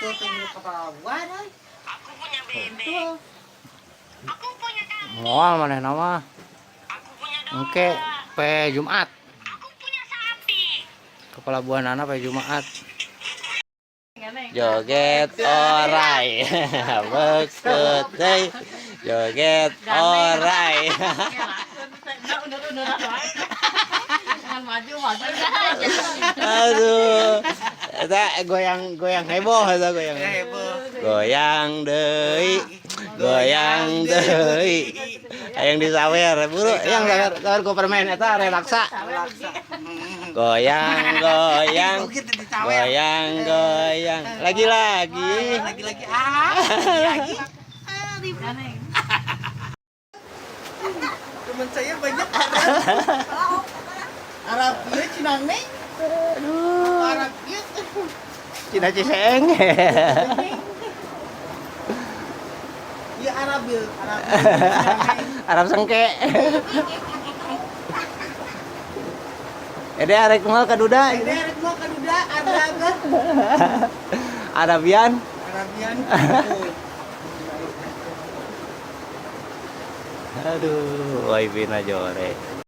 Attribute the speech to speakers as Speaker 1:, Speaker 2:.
Speaker 1: Betul tuh ke pelabuhan euy.
Speaker 2: Aku punya bebek.
Speaker 1: Betul.
Speaker 2: Aku punya kambing.
Speaker 3: Moal manehna mah.
Speaker 2: Aku punya domba.
Speaker 3: Engke pe Jumat.
Speaker 2: Aku punya sapi.
Speaker 3: Ke pelabuhanana pe Jumat. Joget orai. Bekut deui. Joget orai. Aduh. Eta goyang goyang heboh eta goyang.
Speaker 1: Heboh.
Speaker 3: Goyang deui. Goyang deui. Hayang disawer buru yang sawer sawer ku permen eta relaksa.
Speaker 1: Laksa.
Speaker 3: Goyang goyang.
Speaker 1: Joget disawer.
Speaker 3: Goyang goyang. Lagi lagi.
Speaker 1: Lagi-lagi ah, lagi. Ah, ribet. Teman saya banyak Arab. Arab ieu Cinang Neng.
Speaker 3: Aduh.
Speaker 1: Arab ieu.
Speaker 3: Cina Ciseeng.
Speaker 1: Ieu Arab ieu, Arab. Cinang Neng.
Speaker 3: Arab sengke. Ede arek moal ka Duda.
Speaker 1: Ini arek mau ka Duda Arab.
Speaker 3: Arabian.
Speaker 1: Arabian.
Speaker 3: Aduh, wifi na jore.